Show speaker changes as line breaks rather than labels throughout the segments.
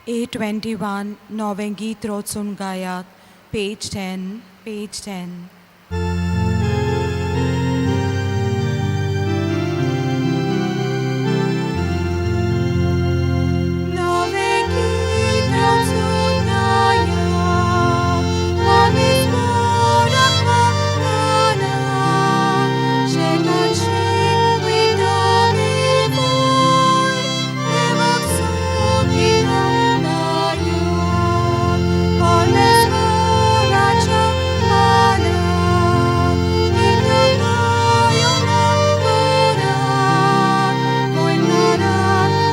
A21 नवें गीत रचून गायात. Page 10, page 10. नवें गीत रचून गायात, परमेश्वराक वंदना. शेताचे वयताले वयर, देवाक स्तुती गायात. परमेश्वराच्या मानान, गितां गायोन वयताना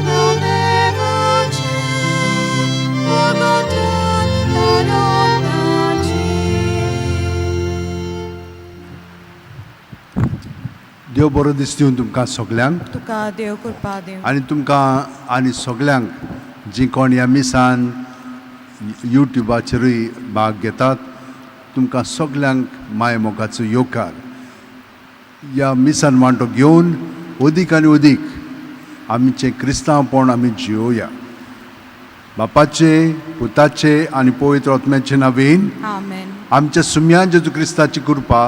नांव देवाचें, परगटात तारणाचें.
देव बरो दिसता तुमकां सगल्यांक.
तुका देव कृपा दिवं.
आनी तुमकां आनी सगल्यांक जीं कोण ह्या मिसान युट्युबाचेरूय भाग घेतात, तुमकां सगल्यांक माय मोगाचो येवकार. ह्या मिसान वांटो घेवन अदीक आनी अदीक आमचें क्रिस्तांवपण आमी जियोया. बापाचे, पुताचे आनी पवित्र आत्म्याचे नांवान.
आमेन.
आमच्या सुम्या जेजू क्रिस्ताची कृपा,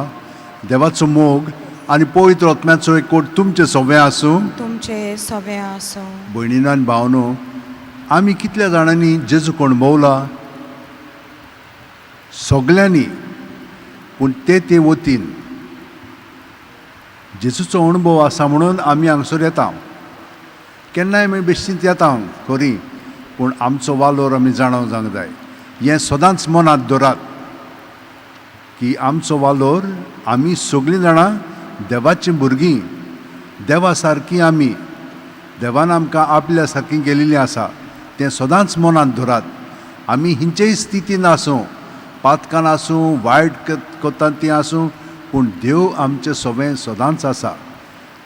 देवाचो मोग आनी पवित्र आत्म्याचो एकवट तुमचें सगळें आसूं.
तुमचे सगळें आसूं.
भयणीनो आनी भावनो, आमी कितल्या जाणांनी जेजूक अणभवला? सगल्यांनी, पूण ते ते वतीन जेजूचो अणभव आसा म्हणून आमी हांगसर येता. केन्नाय आमी बेश्टींत येता खरी, पूण आमचो वालोर आमी जाणा जावंक जाय. हें सदांच मनांत दवरात की आमचो वालोर, आमी सगळीं जाणां देवाचीं भुरगीं, देवा सारकीं आमी, देवान आमकां आपल्या सारकीं केलेलीं आसा. तें सदांच मनांत दवरात. आमी खंयचेय स्थितीन आसूं, पातकान आसूं, वायट करता ती आसूं, पूण देव आमचें सगळें सदांच आसा.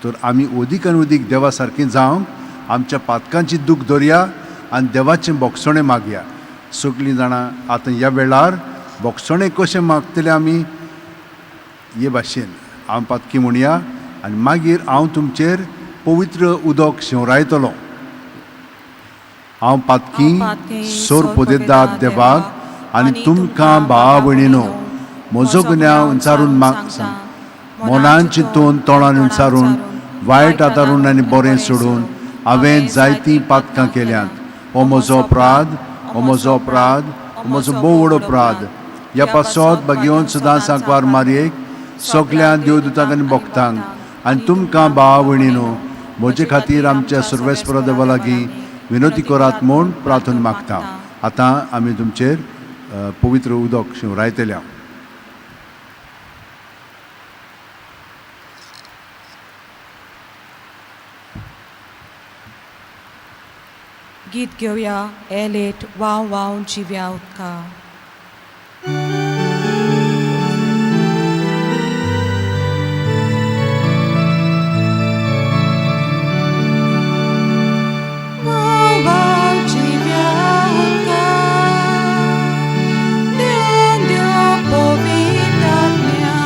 तर आमी अदीक आनी अदीक देवा सारकीं जावंक आमच्या पातकांची दूख दवरया आनी देवाचें बोगसणें मागया. सगळीं जाणां आतां ह्या वेळार बोगसणें कशें मागतलें आमी, हे भाशेन हांव पातकी म्हणया आनी मागीर हांव तुमचेर पवित्र उदक शिंवरायतलो. हांव पातकी सोर पोदेदाद देवाक आनी तुमकां भावा भयणीनो म्हजो गुन्यांव उंचारून माग. मनान चिंतून, तोंडान उंचारून, वायट आतारून आनी बरें सोडून हांवें जायतीं पातकां केल्यांत. हो म्हजो अपराध, हो म्हजो अपराध, हो म्हजो भोव व्हड अपराध. ह्या पासत भाग्यवंत सदां सांकवार मारयेक, सगल्या देवदूतांक आनी भक्तांक आनी तुमकां भावा भयणीनो म्हजे खातीर आमच्या सर्वेस्पर देवा लागीं विनवती करात म्हूण प्रार्थना मागता. आतां आमी तुमचेर पवित्र उदक शिंवरायतले.
गीत घेवया एलेट, वाव वाव जिव्या उदका. वाव वाव जिव्या उदका, देव देव पवित्र आत्म्या.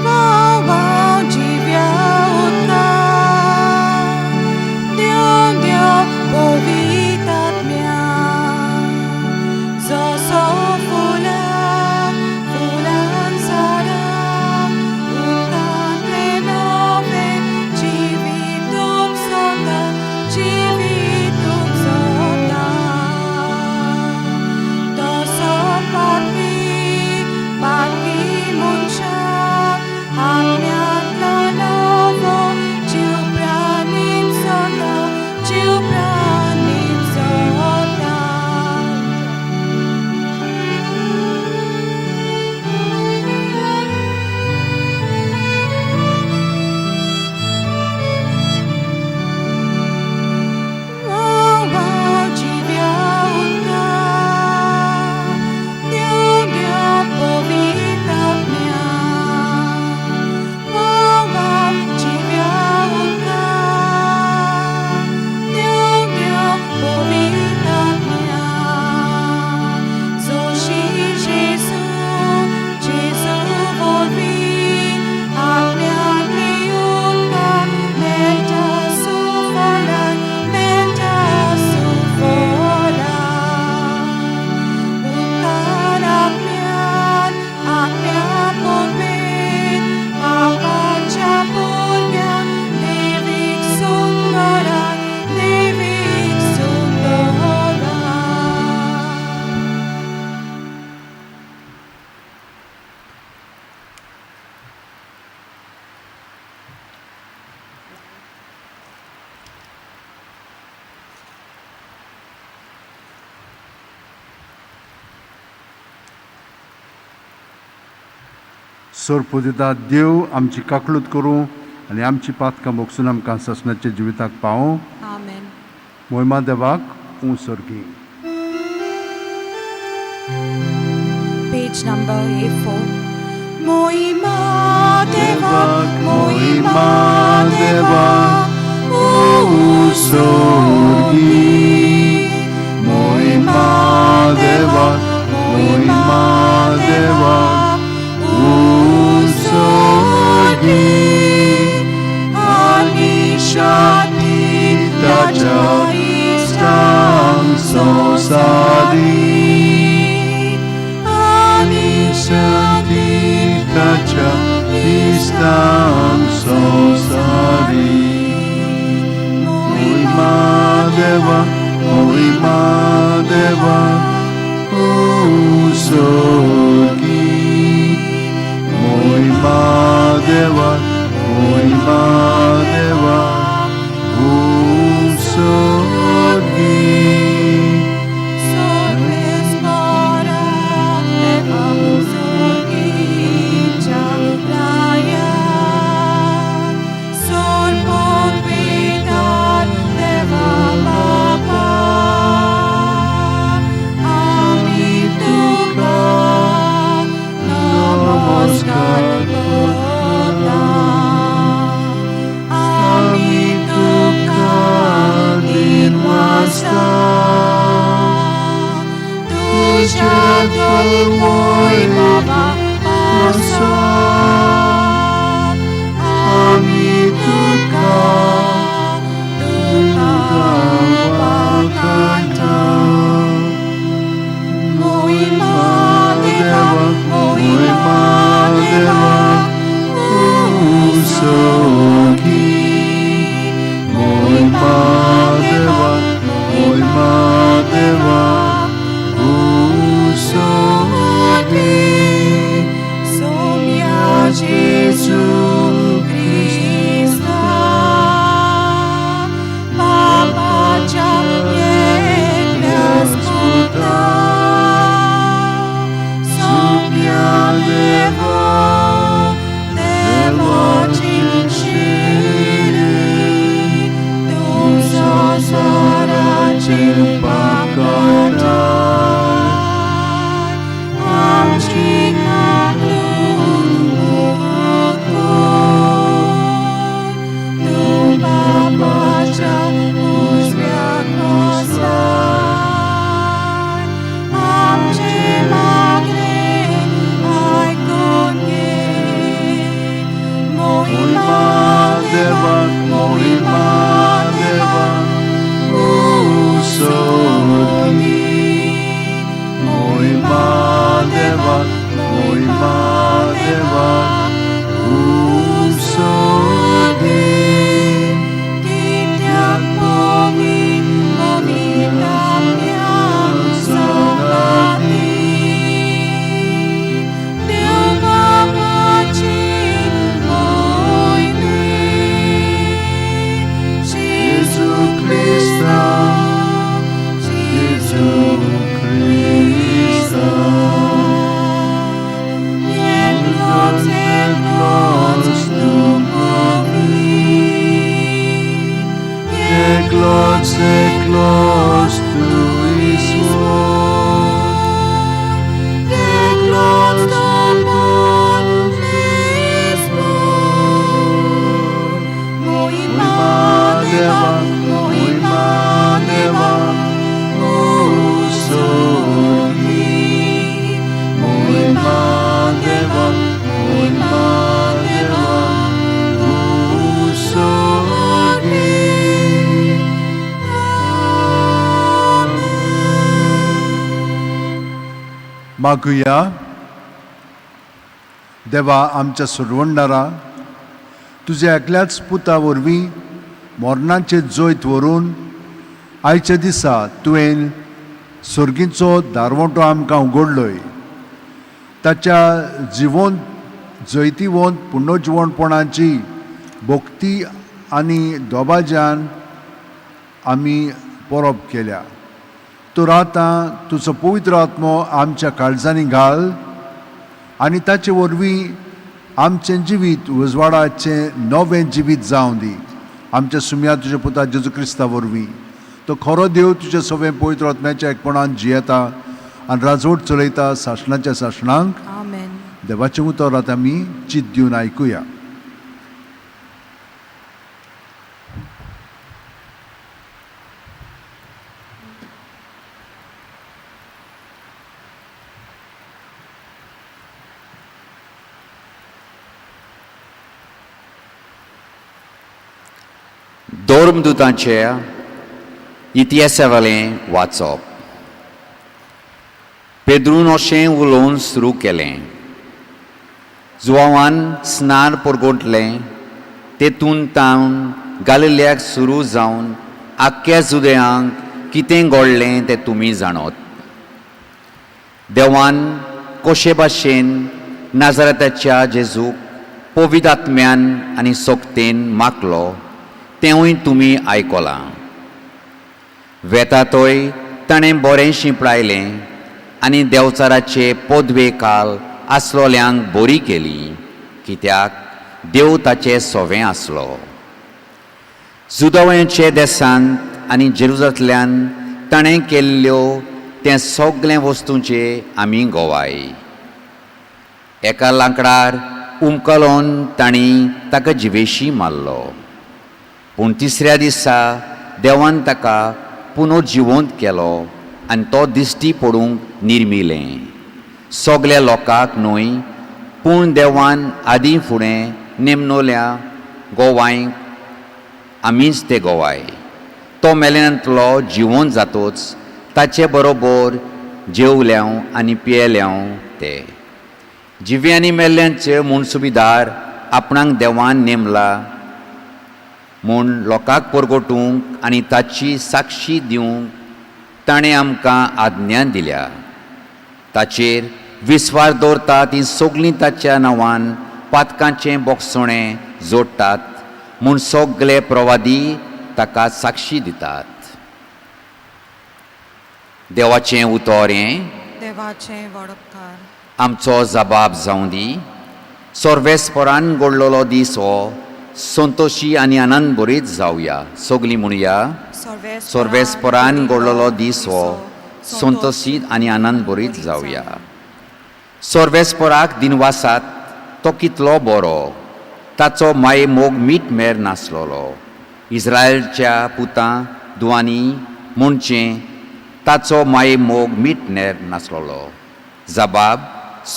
वाव वाव जिव्या उदका, देव देव पवित्र आत्म्या.
सोरपुदिता देव आमची काकळूत करूं आनी आमची पातकां भोगसून आमकां सासणाच्या जिविताक पावूं.
आमेन.
मोहिमा देवाक ऊं सर्गी.
Page number A4. मोहिमा देवाक, मोहिमा देवाक,
सोर्गी. मोहिमा देवाक, मोहिमा देवाक, सोर्गी.
आनी शांती ताच्या इश्टांक
संवसारी.
आनी शांती
ताच्या इश्टांक संवसारी. मोहिमा देवा, मोहिमा देवा, सोर्गी. मोहिमा देवा, मोहिमा देवा, सोर्गी.
सर्वेस्परा देवा सर्गीच्या राया, सोरपूत पिता देवा बापा, आमी तुका नमस्कार करता, आमी तुका दिनवासता, तुज्या दोनूय बाबा पासत आमी तुका तुका वाखाणता. मोहिमा देवा, मोहिमा देवा,
सोर्गी. मोहिमा देवा, मोहिमा देवा, सोर्गी.
सोम्या जेजू क्रिस्ता, बापाच्या एकल्याच पुता, सोम्या देवा देवाची शिरी, तूं संवसाराचे पाप काडटाय, आमची काकळूत कर. तूं बापाच्या उजव्याक बसलाय, आमचें मागणें आयकून घे.
मोहिमा देवा, मोहिमा देवा, सोर्गी. मोहिमा देवा, मोहिमा देवा, सोर्गी.
कित्याक पवित्र पवित्र सांगाती, देव बापाची मोहिमे, जेजू क्रिस्ता, जेजू क्रिस्ता, एकलोच एकलोच तूं पवित्र,
एकलोच एकलोच तूं ईश्वर,
एकलोच तूं परमेश्वर. मोहिमा देवा, मोहिमा देवा,
सोर्गी. मोहिमा देवा, मोहिमा देवा, सोर्गी. मागुया. देवा आमच्या सोडवणदारा, तुज्या एकल्याच पुता वरवीं मरणाचें जैत व्हरून आयच्या दिसा तुवें सर्गीचो दारवंटो आमकां उगडलोय. ताच्या जिवंत जैतिवंत पुर्नजिवणपणाची भक्ती आनी दोबाज्यान आमी परब केल्या. तर आतां तुजो पवित्र आत्मो आमच्या काळजांनी घाल आनी ताचे वरवीं आमचें जिवीत उजवाडाचें नवें जिवीत जावं दी. आमच्या सुम्या तुज्या पुता जेजू क्रिस्ता वरवीं. तो खरो देव तुज्या सवें पवित्र आत्म्याच्या एकपणान जियेता आनी राजवट चलयता सासणाच्या सासणांक.
आमेन.
देवाचें उतर आतां आमी चित दिवन आयकुया.
धर्मदुतांचे इतिहासावेलें वाचप. पेद्रून अशें उलोवन सुरू केलें, जुवांवान स्नान परगटलें तेतून तावन गालिल्याक सुरू जावन आख्ख्या जुदयांक कितें घडलें तें तुमी जाणत. देवान कशे भाशेन नाजराताच्या जेजूक पवित्र आत्म्यान आनी सोकतेन मागलो तेंवूय तुमी आयकलां. वेता तोय ताणें बरें शिंपडायलें आनी देंवचाराचे पदवे काल आसलोल्यांक बरी केली, कित्याक देव ताचें सोवें आसलो. जुदवयांचे देसांत आनी जेरुजांतल्यान ताणें केल्ल्यो तें सगळें वस्तूंचे आमी गोवाय. एका लांकडार उमकलोन तांणी ताका जिवेशी मारलो, पूण तिसऱ्या दिसा देवान ताका पुनर्जिवंत केलो आनी तो दिश्टी पडूंक निर्मिलें. सगल्या लोकांक न्हय, पूण देवान आदीं फुडें नेमनोल्या गोवायक आमीच ते गोवाय. तो मेल्यांतलो जिवंत जातोच ताचे बरोबर जेवल्यांव आनी पियेल्यांव ते जिव्यांनी मेल्ल्यांचे म्हूण सुबीदार आपणाक देवान नेमला म्हूण लोकांक परगटूंक आनी ताची साक्षी दिवंक ताणें आमकां आज्ञा दिल्या. ताचेर विस्वास दवरता तीं सगळीं ताच्या नांवान पातकांचें बोगसणें जोडटात म्हूण सगळे प्रवादी ताका साक्षी दितात. देवाचें उतर हें
देवाचें वडपकार.
आमचो जबाब जावं दी. सर्वेस्परान घडलेलो दीस हो संतोशी आनी आनंद बरीत जावया. सगळीं म्हणया, सर्वेस्परान घडलेलो दीस हो संतोशी आनी आनंद बरीत जावया. सर्वेस्पराक दिनवासात, तो कितलो बरो, ताचो माये मोग मीठ मेर नासलोलो. इस्रायलच्या पुतां दुवांनी म्हणचें ताचो माये मोग मीठ मेर नासलोलो. जबाब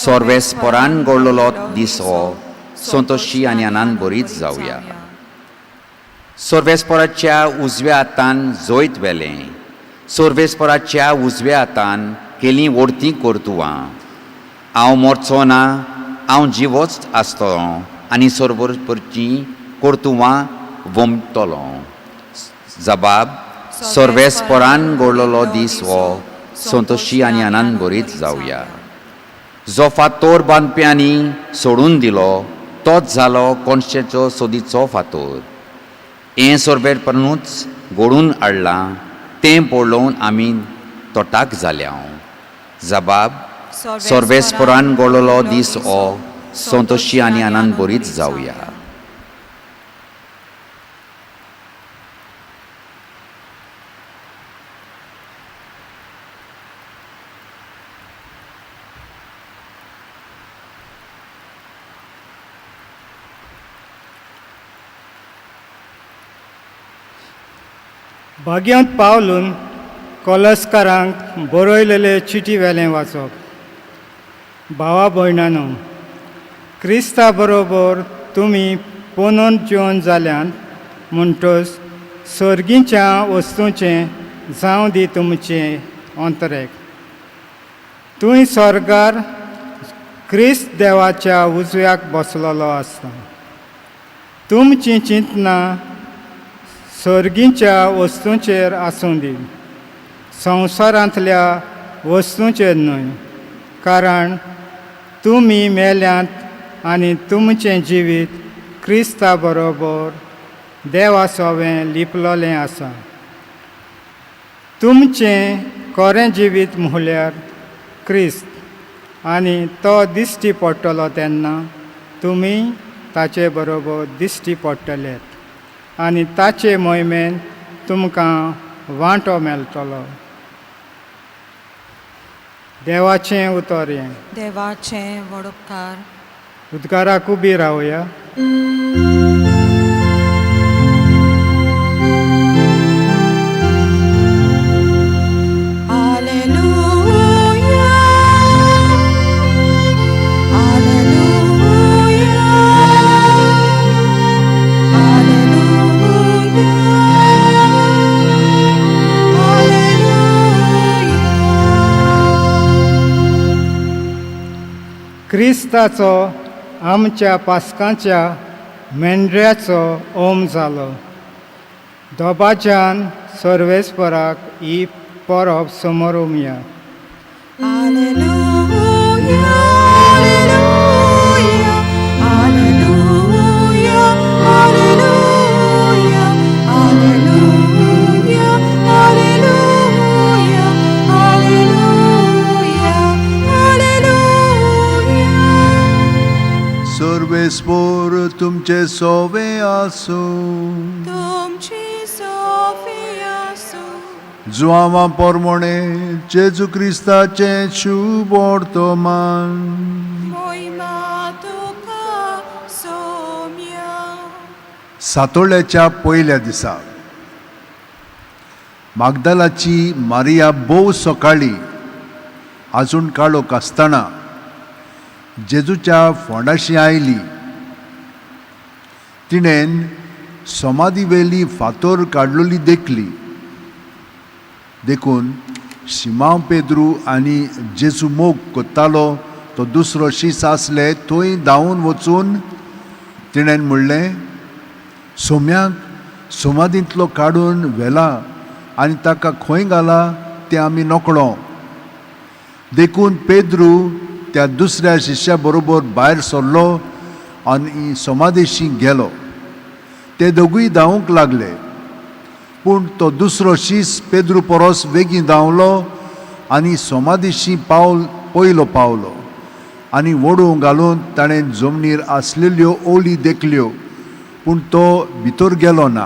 सर्वेस्परान घडलेलो दीस हो संतोशी आनी आनंद बरीत जावया. सर्वेस्पराच्या उजव्या हातान जैत व्हेलें, सर्वेस्पराच्या उजव्या हातान केलीं व्हडतीं कर्तुवां. हांव मरचो ना, हांव जिवोच आसतलो आनी सर्वपरचीं कर्तुवां वमतलो. जबाब सर्वेस्परान घडलेलो दीस हो संतोशी आनी आनंद बरीत जावया. जो फातोर बांदप्यांनी सोडून दिलो तोच जालो कोनशेचो सोदीचो फातोर. हें सर्वेपरानूच घडून हाडलां तें पळोवन आमी तोटाक जाल्या. जबाब सर्वेस्परान घडलेलो दीस हो संतोशी आनी आनंद बरीत जावया.
भाग्यांत पावलून कोलस्कारांक बरयलेले चिटी वेलें वाचप. भावा भयणानो, क्रिस्ता बरोबर तुमी पुनून जिवन जाल्यान म्हणटच सर्गीच्या वस्तूंचें जावं दी तुमचें अंतरेक. तूंय स्वर्गार क्रिस्त देवाच्या उजव्याक बसलेलो आसता. तुमचीं चिंतनां सर्गीच्या वस्तूंचेर आसूं दी, संवसारांतल्या वस्तूंचेर न्हय, कारण तुमी मेल्यांत आनी तुमचें जिवीत क्रिस्ता बरोबर देवा सोवें लिपलोलें आसा. तुमचें कोरें जिवीत म्हळ्यार क्रिस्त आनी तो दिश्टी पडटलो तेन्ना तुमी ताचे बरोबर दिश्टी पडटलेत आनी ताचे मोहिमेन तुमकां वांटो मेळटलो. देवाचें उतर हें.
देवाचें वडोपकार.
उद्गाराक उबी रावया.
Alleluia, Alleluia, Alleluia, Alleluia.
क्रिस्ताचो आमच्या पास्कांच्या मेंढऱ्याचो ओम जालो. दोबाच्यान सर्वेस्पराक ही परब समोरुया.
Alleluia, Alleluia, Alleluia, Alleluia, Alleluia, Alleluia, Alleluia, Alleluia.
सर्वेस्पोर तुमचे सोवे आसूं.
तुमची सोफियासु.
जुआंवा पोरमोणे जेजू क्रिस्ताचें शुभ वर्तमान.
मोहिमा तुका सोम्या.
सातोळ्याच्या पयल्या दिसा मागदालाची मारिया भोव सकाळी आजून काळोख आसतना जेजूच्या फोंडाशी आयली. तिणेन समाधी वेली फातोर काडलोली देखली. देखून शिमांव पेद्रू आनी जेजू मोग कोत्तालो तो दुसरो शीस आसले थंय धांवून वचून तिणेन म्हणलें, सोम्याक समाधींतलो काडून व्हेला आनी ताका खंय घाला तें आमी नकळो. देखून पेद्रू त्या दुसऱ्या शिश्या बरोबर भायर सरलो आनी समाधीशी गेलो. ते दोगूय धांवूंक लागले, पूण तो दुसरो शीस पेद्रू परस वेगीं धांवलो आनी समाधीशी पावल पयलो पावलो आनी वडोवंक घालून ताणें जमनीर आसलेल्यो ओली देखल्यो, पूण तो भितर गेलो ना.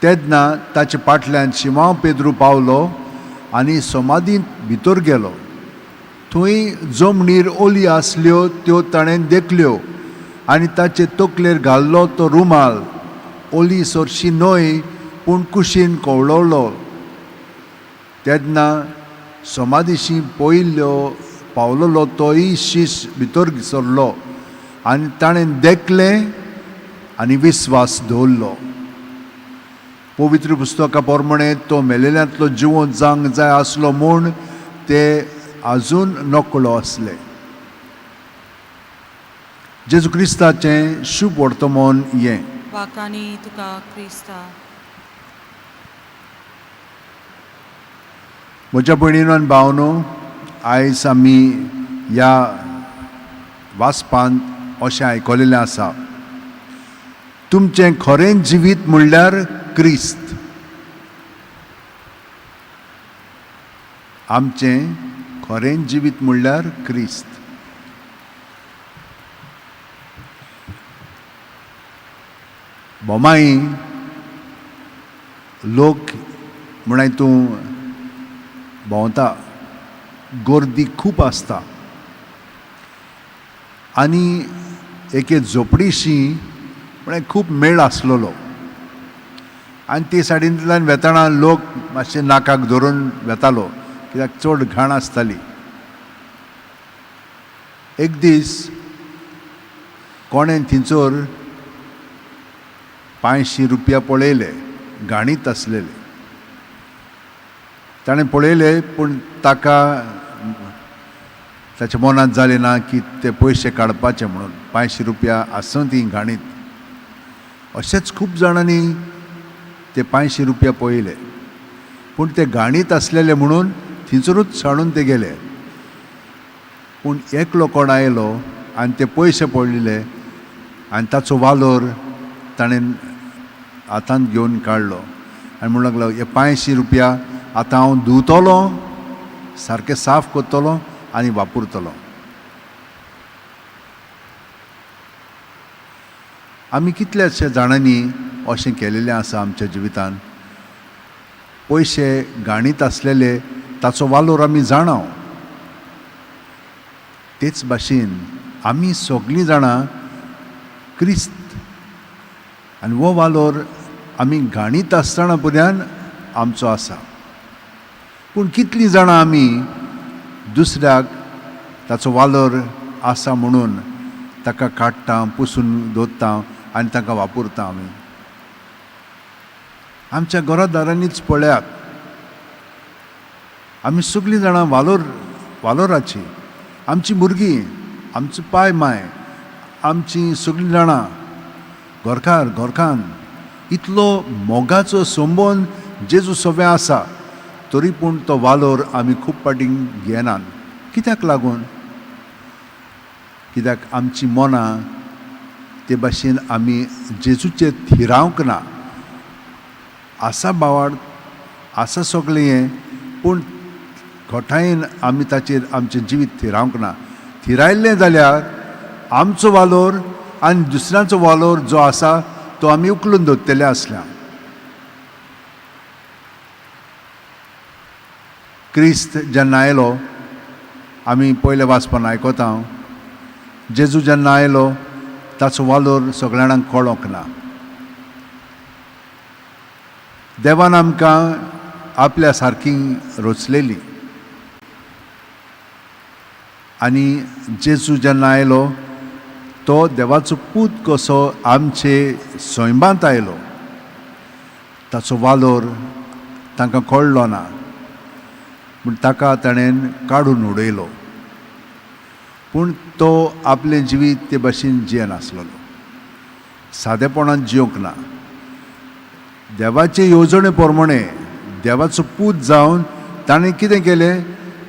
तेन्ना ताचे फाटल्यान शिमांव पेद्रू पावलो आनी समाधींत भितर गेलो. थंय जमनीर ओली आसल्यो त्यो ताणें देखल्यो आनी ताचे तकलेर घाल्लो तो रुमाल ओली सरशी न्हय पूण कुशीन कवळवलो. तेन्ना समाधीशी पयल्यो पावलोलो तोय शीस भितर सरलो आनी ताणें देखलें आनी विस्वास दवरलो. पवित्र पुस्तका प्रमाणे तो मेलेल्यांतलो जिवंत जावंक जाय आसलो म्हूण ते आजून नकळो आसले. जेजू क्रिस्ताचें शुभ वर्तमान हें.
वाकानी तुका क्रिस्ता.
म्हज्या भयणीनो आनी भावनो, आयज आमी ह्या वाचपांत अशें आयकलेलें आसा, तुमचें खरें जिवीत म्हणल्यार क्रिस्त. आमचें खरें जिवीत म्हणल्यार क्रिस्त. बोमाई लोक म्हणाय तूं भोंवता, गर्दी खूब आसता आनी एके झोपडीशी म्हळ्यार खूब मेळ आसलेलो आनी ते सायडींतल्यान वेताना लोक मातशे नाकाक धरून वेतालो कित्याक चड घाण आसताली. एक दीस कोणें थंयसर 500 रुपया पळयले, घाणीत आसलेले. ताणें पळयले पूण ताका ताच्या मनांत जालें ना की ते पयशे काडपाचे म्हणून. 500 रुपया आसूं ती घाणीत. अशेंच खूब जाणांनी ते 500 रुपया पळयले पूण ते घाणीत आसलेले म्हणून थंयसरूच सांडून ते गेले. पूण एकलो कोण आयलो आनी ते पयशे पडलेले आनी ताचो वालोर ताणें हातांत घेवन काडलो आनी म्हणूंक लागलो, हे 500 रुपया आतां हांव धुतलो, सारकें साफ करतलो आनी वापरतलो. आमी कितल्याशा जाणांनी अशें केलेलें आसा आमच्या जिवितान. पयशे गाणीत आसलेले ताचो वालोर आमी जाणाव. तेच भाशेन आमी सगळीं जाणां क्रिस्त आनी हो वालोर आमी गाणीत आसतना पर्यान आमचो आसा. पूण कितलीं जाणां आमी दुसऱ्याक ताचो वालोर आसा म्हणून ताका काडटा, पुसून दवरता आनी ताका वापरता. आमी आमच्या घरादारांनीच पळयात, आमी सगळीं जाणां वालोर वालोराची, आमची भुरगीं, आमचो पाय माय, आमची सगळीं जाणां घरकार घरकान्न, इतलो मोगाचो संबंद जेजू सगळें आसा, तरी पूण तो वालोर आमी खूब फावटी घेनात. कित्याक लागून? कित्याक आमची मनां ते भाशेन आमी जेजूचेर थिरावंक ना. आसा बावाड, आसा सगळें हें, पूण घोटायेन आमी ताचेर आमचें जिवीत थिरावंक ना. थिरायल्लें जाल्यार आमचो वालोर आनी दुसऱ्यांचो वालोर जो आसा तो आमी उखलून दवरतले आसल्या. क्रिस्त जेन्ना आयलो, आमी पयले वाचपान आयकता, जेजू जेन्ना आयलो ताचो वालोर सगळ्या जाणांक कळोंक ना. देवान आमकां आपल्या सारकी रचलेली आनी जेजू जेन्ना आयलो तो देवाचो पूत कसो आमचे सैमांत आयलो, ताचो वालोर तांकां कळ्ळो ना, पूण ताका ताणें काडून उडयलो. पूण तो आपलें जिवीत ते भाशेन जियेनासलेलो, सादेपणान जिवंक ना. देवाचे येवजणे प्रमाणे देवाचो पूत जावन ताणें कितें केलें,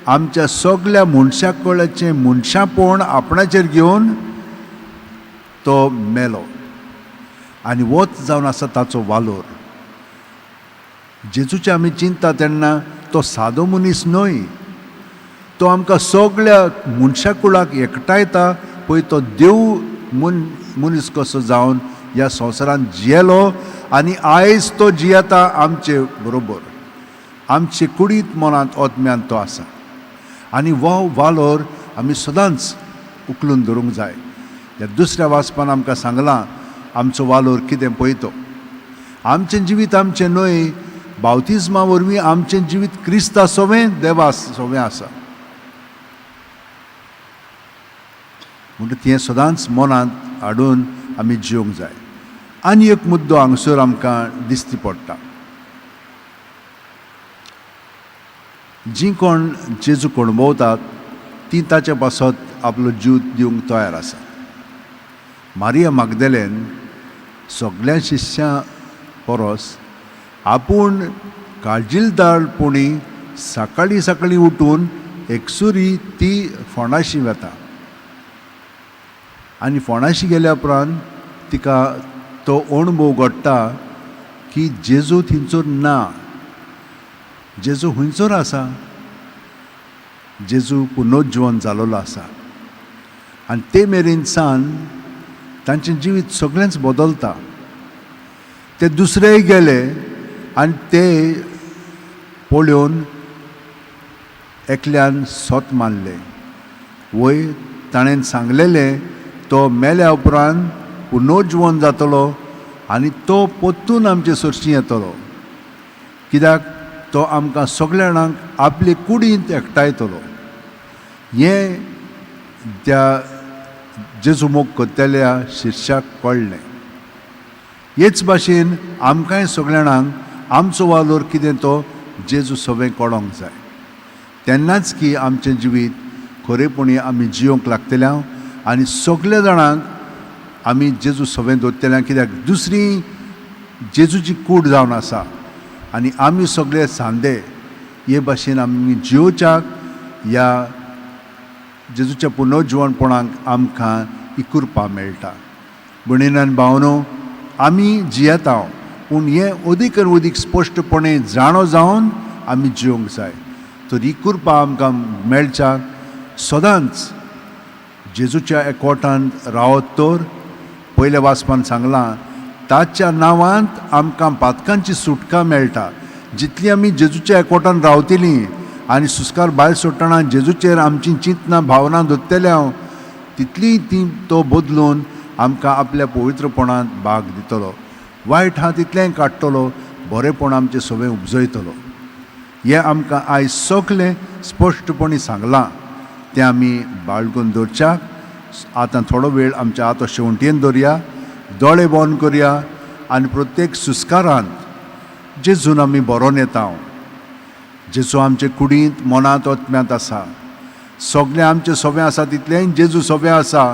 आमच्या सगल्या मनशा कळाचें मनशापण आपणाचेर घेवन तो मेलो आनी वच जावन आसा ताचो वालोर. जेजूचें आमी चिंता तेन्ना तो सादो मनीस न्हय, तो आमकां सगल्या मनशा कुळाक एकठांयता. पळय तो देव मनीस कसो जावन ह्या संवसारांत जियेलो आनी आयज तो जियेता आमचे बरोबर, आमचे कुडींत, मनांत, आत्म्यांत तो आसा. आनी हो वालोर आमी सदांच उखलून धरूंक जाय. ह्या दुसऱ्या वाचपान आमकां सांगलां आमचो वालोर कितें पळय तो. आमचें जिवीत आमचें न्हय, बावतिज्मा वरवीं आमचें जिवीत क्रिस्ता सोवें देवा सोवें आसा. म्हणटा तें सदांच मनांत हाडून आमी जिवंक जाय. आनी एक मुद्दो हांगसर आमकां दिश्टी पडटा, जीं कोण जेजू अणभवतात तीं ताचे पासत आपलो जीव दिवंक तयार आसा. मारिया मागदेलेन सगळ्या शिष्यां परस आपूण काळजीदारपणी सकाळीं सकाळीं उठून एकसुरी ती फोंडाशी वता आनी फोंडाशी गेल्या उपरांत तिका तो अणभव घडटा की जेजू थंयसर ना, जेजू खंयसर आसा, जेजू पुनर्जिवन जालोलो आसा. आनी ते मेरेन सान तांचें जिवीत सगळेंच बदलता. ते दुसरेय गेले आनी ते पळोवन एकल्यान सोत मारलें, वय ताणें सांगलेलें तो मेल्या उपरांत पुनर्जिवन जातलो आनी तो परतून आमचे सरशी येतलो, कित्याक तो आमकां सगल्या जाणांक आपले कुडींत एकठांयतलो. हें त्या जेजू मोग करतल्या शिर्शाक कळ्ळें. हेच भाशेन आमकांय सगल्या जाणांक आमचो वालोर कितें तो जेजू सगळें कळोंक जाय. तेन्नाच की आमचें जिवीत खरेपणी आमी जियोंक लागतले आनी सगल्या जाणांक आमी जेजू सगळें दवरतले, कित्याक दुसरी जेजूची कूड जावन आसा आनी आमी सगळे सांदे. हे भाशेन आमी जियोवच्याक ह्या जेजूच्या पुनर्जिवनपणाक आमकां ही कृपा मेळटा. भयणीन भावनो, आमी जियेता पूण हें अदीक आनी अदीक स्पश्टपणे जाणो जावन आमी जिवंक जाय. तर ही कृपा आमकां मेळच्याक सदांच जेजूच्या एकवटान रावत तर पयल्या वाचपान सांगलां, ताच्या नांवांत आमकां पातकांची सुटका मेळटा. जितली आमी जेजूच्या एकवटान रावतलीं आनी सुस्कार भायर सोडटना जेजूचेर आमची चिंतनां भावनां दवरतले हांव, तितली ती तो बदलून आमकां आपल्या पवित्रपणांत भाग दितलो. वायट हा तितलेंय काडटलो, बरेंपण आमचें सगळें उपजयतलो. हें आमकां आयज सगळें स्पश्टपणी सांगलां, तें आमी बाळगून दवरच्याक आतां थोडो वेळ आमच्या आतां शेवंटयेन दवरया, दोळे बंद करया आनी प्रत्येक सुस्कारांत जेजून आमी बरोवन येता. जेजू आमचे कुडींत, मनांत, आत्म्यांत आसा. सगळें आमचें सोवें आसा तितलेंय जेजू सोवें आसा,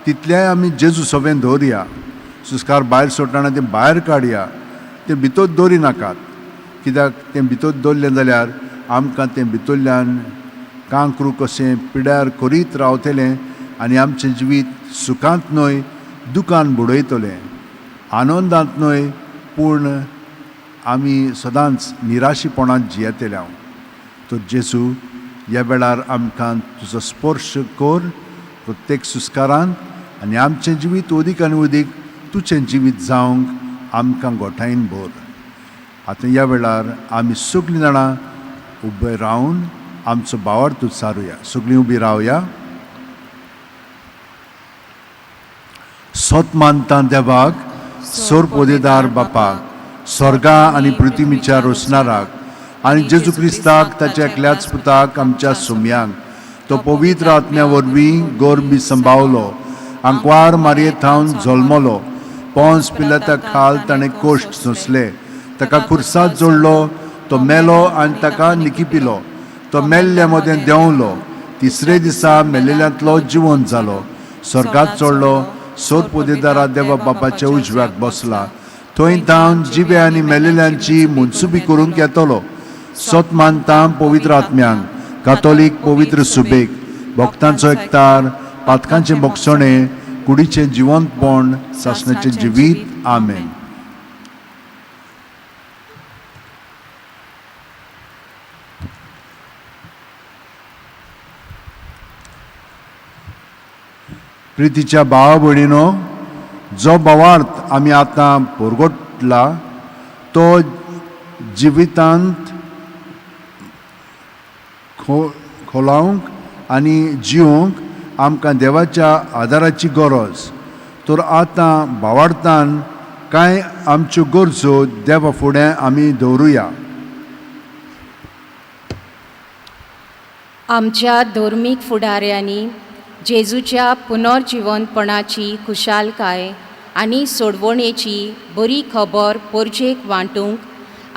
तितलेंय आमी जेजू सोवें दवरया. सुस्कार भायर सोडटना तें भायर काडया, तें भितर दवरी नाकात. कित्याक तें भितर दवरलें जाल्यार आमकां तें भितरल्यान कांक्रू कशें पिड्यार करीत रावतलें आनी आमचें जिवीत सुखांत न्हय दुखान बुडयतलें, आनंदांत न्हय पूण आमी सदांच निराशीपणांत जियेतले हांव. तर जेजू ह्या वेळार आमकां तुजो स्पर्श कर प्रत्येक सुस्कारान आनी आमचें जिवीत अदीक आनी अदीक तुजें जिवीत जावंक आमकां गोठायन भर. आतां ह्या वेळार आमी सगळीं जाणां उबे रावन आमचो भावार्थ उच्चारुया. सगळीं उबी रावया. सोत मानता देवाक, सोर पोदेदार बापाक, स्वर्गा आनी पृथ्वीच्या रोसणाराक आनी जेजू क्रिस्ताक ताच्या एकल्याच पुताक आमच्या सुम्यांक, तो पवित्र आत्म्या वरवीं गोरबी संभावलो, आंकवार मारये थावन जल्मलो, पोंस पिलाता खाल ताणें कोश्ट सोंसले, ताका खुर्सात जोडलो, तो मेलो आनी ताका निकिपिलो, तो मेल्ल्या मदें देंवलो, तिसरे दिसा मेलेल्यांतलो जिवंत जालो, स्वर्गात चडलो, सोर पोदेदारा देवा बापाच्या उजव्याक बसला, थंय थावन जिवे आनी मेलेल्यांची मनसुबी करूंक येतलो. सोत मानता पवित्र आत्म्यांक, कातोलीक पवित्र सुबेक, भक्तांचो एकतार, पातकांचें बोगसणें, कुडीचें जिवंतपण, सासणाचें जिवीत. आमेन. प्रितीच्या भावा भयणीनो, जो भावार्थ आमी आतां परगटला तो जिवितांत खोलावंक आनी जिवंक आमकां देवाच्या आदाराची गरज. तर आतां भावार्थान कांय आमच्यो गरजो देवा फुडें आमी दवरुया.
आमच्या धर्मीक फुडाऱ्यांनी जेजूच्या पुनर्जिवनपणाची खुशालकाय आनी सोडवणेची बरी खबर पोरजेक वांटूंक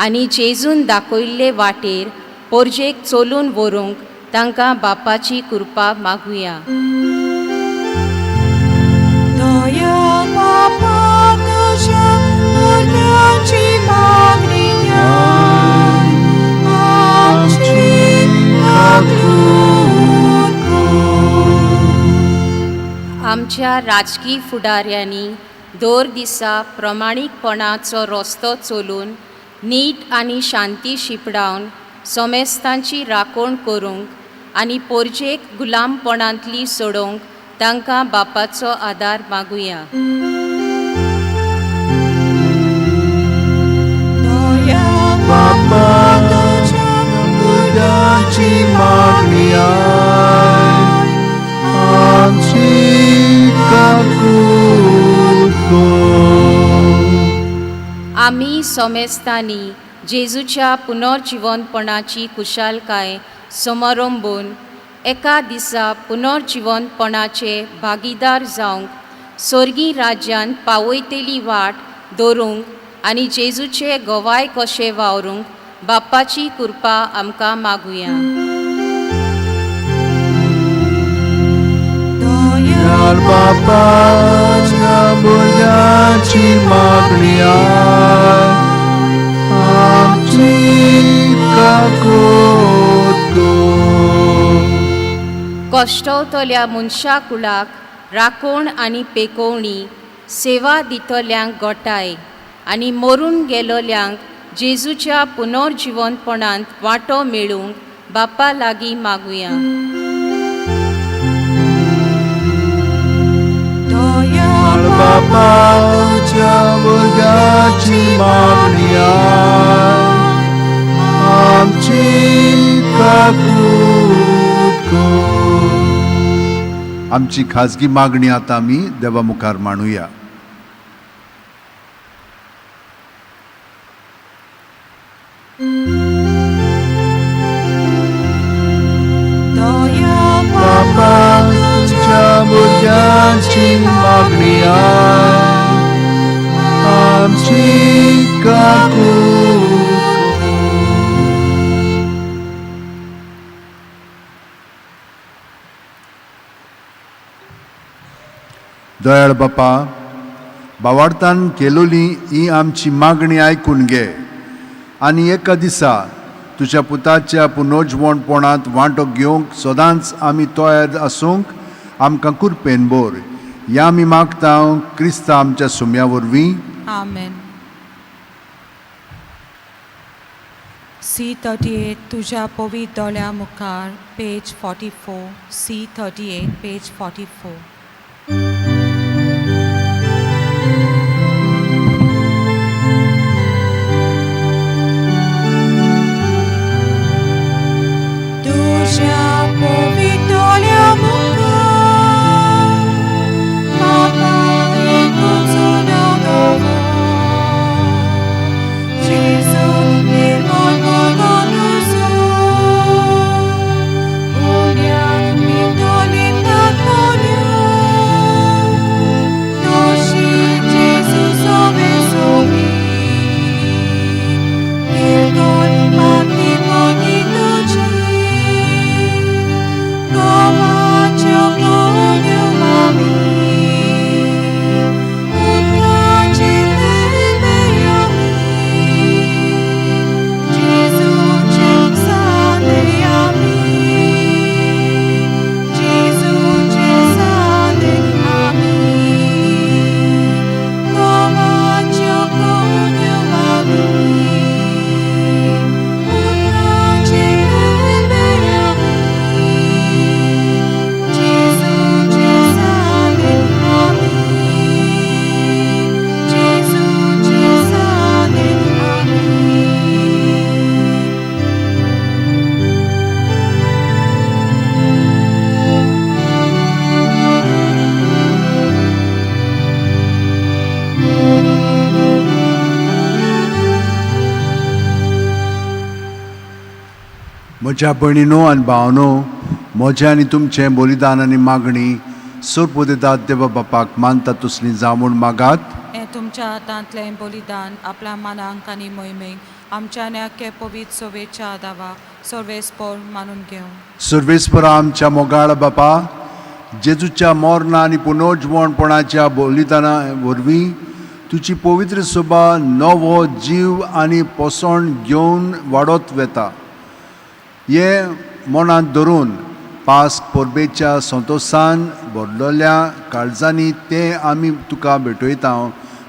आनी जेजून दाखयल्ले वाटेर पोरजेक चलून व्हरूंक तांकां बापाची कृपा मागुया.
दया बापा तुज्या भुरग्यांची मागणी आमची काकूत कर.
आमच्या राजकी फुडाऱ्यांनी दर दिसा प्रमाणीकपणाचो रस्तो चलून नीट आनी शांती शिंपडावन सोमेस्तांची राखण करूंक आनी पोरजेक गुलामपणांतली सोडोवंक तांकां बापाचो आदार मागुया.
दया बापा तुज्या भुरग्यांची मागणी
आमची काकूत कर.
आमी सोमेस्तांनी जेजूच्या पुनर्जिवनपणाची खुशालकाय समारंभून एका दिसा पुनर्जिवनपणाचे भागीदार जावंक स्वर्गी राज्यांत पावयतली वाट दवरूंक आनी जेजूचे गवाय कशे वावरूंक बापाची कृपा आमकां मागुया.
दया
बापा तुज्या भुरग्यांची मागणी आमची काकूत कर.
कश्टवतल्या मनशा कुळाक राखण आनी पेकोवणी, सेवा दितल्यांक गोठाय आनी मरून गेलोल्यांक जेजूच्या पुनर्जिवनपणांत वांटो मेळूंक बापा लागीं मागुया.
दया
बापा आमची खाजगी मागणी आतां आमी देवा मुखार मांडुया.
दया
बापा तुज्या भुरग्यांची मागणी आमची काकूट. दयाळ बापा, बावार्थान केलोली ही आमची मागणी आयकून घे आनी एका दिसा तुज्या पुताच्या पुनोजवणपणांत वांटो घेवंक सदांच आमी तयार आसूंक आमकां कुरपेन बोर. ह्या आमी मागता क्रिस्ता आमच्या सुम्या वरवीं.
आमेन. C38 तुज्या पवित्र दोळ्या मुखार, पेज 44. C38 page 44. तुज्या पवित्र दोळ्या मुखार बापा एकूच नवो जेजू निर्मळ मोगो तुजो उण्या मिटोलींत दोशी जेजू सोवे सोवी निर्गोण मागणी मोगी तुजी गोवाच्यो कोण्यो मामी उदकाचे थेंबे आमी जेजूचे सादे आमी जेजूचे सादे आमी गोवाच्यो कोण्यो मामी उदकाचे थेंबे आमी जेजूचे सादे आमी जेजूचे सादे आमी.
म्हज्या भयणीनो आनी भावनो, म्हजें आनी तुमचें बलिदान आनी मागणी सोरपुदेतात देवा बापाक मानता तसली जावं म्हूण मागात.
हें तुमच्या हातांतलें बलिदान आपल्या मनांक आनी मोहिमेक आमच्या न्याके पवित्र सोवेच्या दावा सर्वेस्पोर मानून घेवं.
सर्वेस्परा आमच्या मोगाळ बापा, जेजूच्या मोरना आनी पुनोजवणपणाच्या बलिदाना वरवीं तुजी पवित्र सभा नवो जीव आनी पोसण घेवन वाडत वेता. हें मनांत धरून पास्क परबेच्या संतोसान भरलेल्या काळजांनी तें आमी तुका भेटयता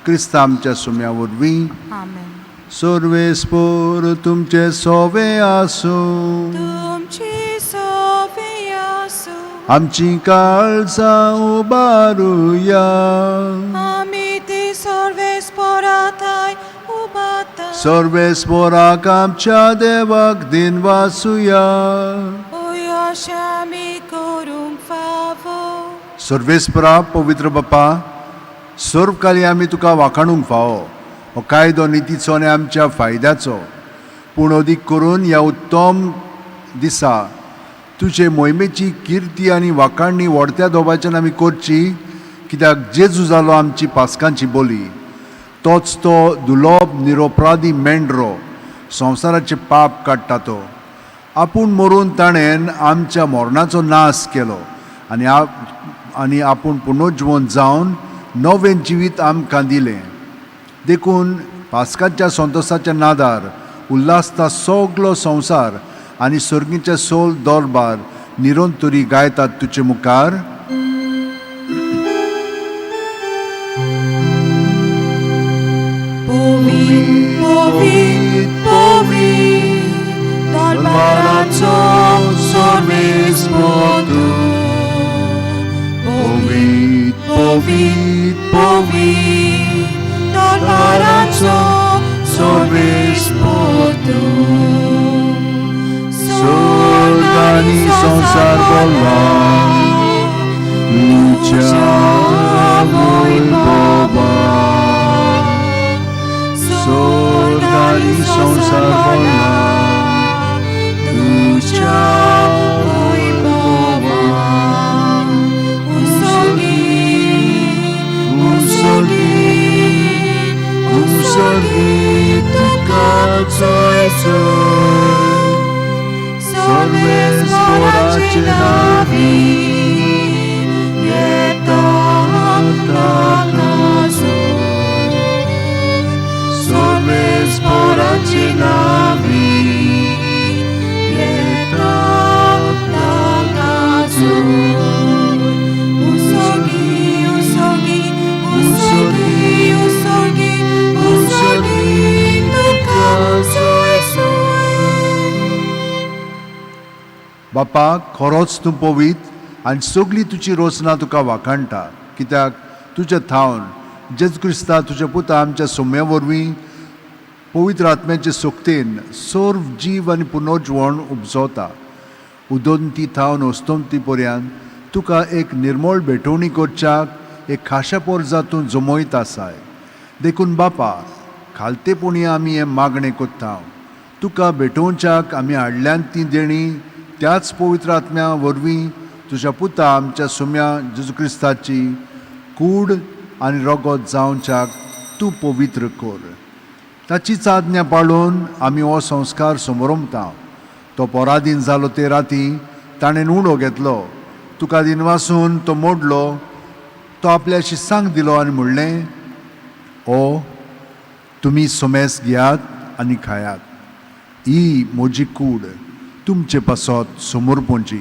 क्रिस्ता आमच्या सुम्या वरवीं.
आमेन.
सर्वेस्पोर तुमचे सोवे आसूं.
तुमची सोवे आसूं.
आमची काळजां उबारुया.
आमी ती सर्वेस्पोराथाय उबाता.
सर्वेस्पोराक आमच्या देवाक दिनवासुया.
अशें आमी करूंक फावो.
सर्वेस्परा पवित्र बापा, सर्वकाली आमी तुका वाखाणूंक फावो. हो कायदो नितीचो आनी आमच्या फायद्याचो, पूण अदीक करून ह्या उत्तम दिसा तुजे मोहिमेची किर्ती आनी वाखाणणी व्हडत्या दोबाच्यान आमी करची, कित्याक जेजू जालो आमची पास्कांची बोली. तोच तो दुलोब निरोपराधी मेंढरो संवसाराचें पाप काडटा. तो आपूण मरून ताणें आमच्या मरणाचो नाश केलो आनी आपूण पुनर्जिवन जावन नवें जिवीत आमकां दिलें. देखून पास्काच्या संतोसाच्या नादार उल्हासता सगलो संवसार आनी सर्गीचे सोल दरबार निरंतरी गायतात तुजे मुखार.
पवित्र पवित्र पवित्र दरबाराचो सर्वेस्पोर तूं. पवित्र पवित्र पवित्र दरबाराचो सर्वेस्पोर तूं.
सर्ग आनी संवसार भरला तुज्या वैभवान सोर्ग आनी संवसार भरला तुज्या वैभवान.
उसोगी उसोगी
उसोगी तुका चोय चोय
सर्वेस्पोराचे नावी येता ताका जोर.
सर्वेस्पोराचे नावी
येता ताका जोर. उसोगी उसोगी उसोगी उसोगी उसोगी तुका सोय सोय.
बापा, खरोच तूं पवीत आनी सगली तुजी रोचना तुका वाखाणटा, कित्याक तुज्या थावन जेजू क्रिस्ता तुज्या पुता आमच्या सोम्या वरवीं पवित्र आत्म्याचे सोक्तेन सर्व जीव आनी पुनर्जिवण उपजवता. उदंती थावन अस्तंती पर्यंत तुका एक निर्मळ भेटवणी करच्याक एक खाशा पोरजा तूं जमयत आसाय. देखून बापा, खालतेपणी आमी हें मागणें कोत्ता, तुका भेटोवच्याक आमी हाडल्यान ती देणी त्याच पवित्र आत्म्या वरवीं तुज्या पुता आमच्या सुम्या जेजू क्रिस्ताची कूड आनी रगत जावच्याक तूं पवित्र कर. ताचीच आज्ञा पाळून आमी हो संस्कार समरमता. तो पराधीन जालो ते राती ताणें उडो घेतलो, तुका दिनवासून तो मोडलो, तो आपल्याशी सांग दिलो आनी म्हणलें, ओ तुमी सोमेस घेयात आनी खायात, ही म्हजी कूड तुमचे पासत समर्पणची.